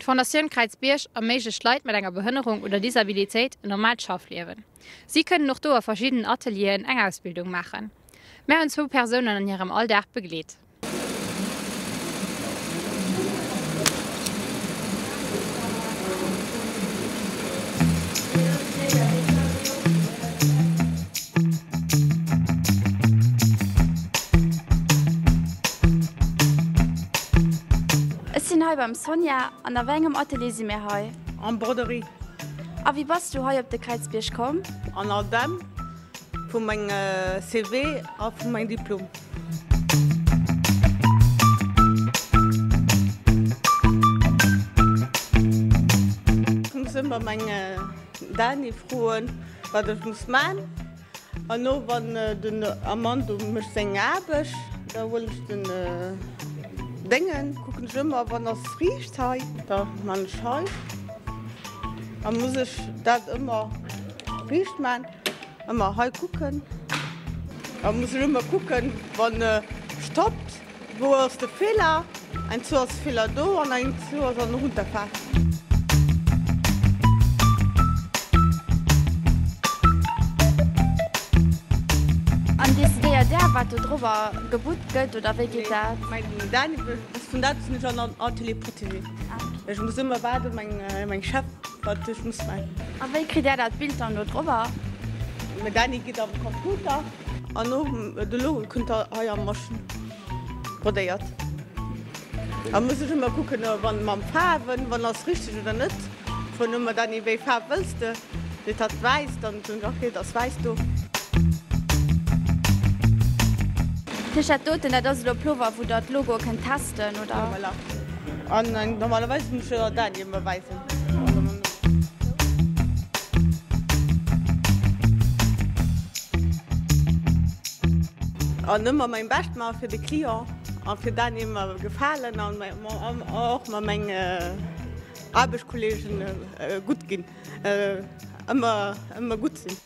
D'Fondatioun Kräizbierg erméiglecht Leit mat enger Behënnerung oder Disabilitéit en normaalt Schaffliewen. Si kënnen och do a verschiddenen Atelieren eng Ausbildung maachen. Mär hunn zwou Persounen an hirem Alldag begleet. Ech sinn hei beim Sonja. An a wéi engem Atelier si mir hei? En Broderie. A wéi bass du hei op de Kräizbierg komm? An Ardenne, vu meng CV a vu meng Diplom. Ech muss ëmmer meng Dani froen, wat ech muss man. An no wann den Armando mécht seng Aarbecht, da huelen ech den Déngen, kucken ech ëmmer wann ass riicht hei, da man ech hei a muss ech dat ëmmer riicht man, ëmmer hei kucken a muss ech ëmmer kucken wann stoppt. Wou ass de Feeler? Eng zu ass Feeler do an eng zu ass an Runterfahr. An decidéiert Där, wat do drobber gebutt gëtt, oder wéi geet dat? Mäin Dani, vun dat sinn ech an Atelier protégé. Ech muss ëmmer waarden, meng Chef, wat ech muss maachen. A wéi kritt Där dat Bild dann do drobber? Mäin Dani geet am Computer. An och de Logo kënnt hei am Maschinn brodéiert. A muss ech ëmmer kucken wann mam Faarwen, wann ass richteg oder net. Froen ëmmer Dany wéi Faarf wëlls de? Seet hatt wäiss, dann soen ech ok et ass wäiss do. Dat heescht dat doten dat ass elo Plover wou der d'Logoe kënnt testen oder? Jo voilà. An normalerweis muss ech der Dany ëmmer weisen. An ëmmer mäin Bescht maachen fir de Client a fir dat ëmmer gefalen an och mat meng Aarbechtskolleegen gutt ginn, ëmmer ëmmer gutt sinn.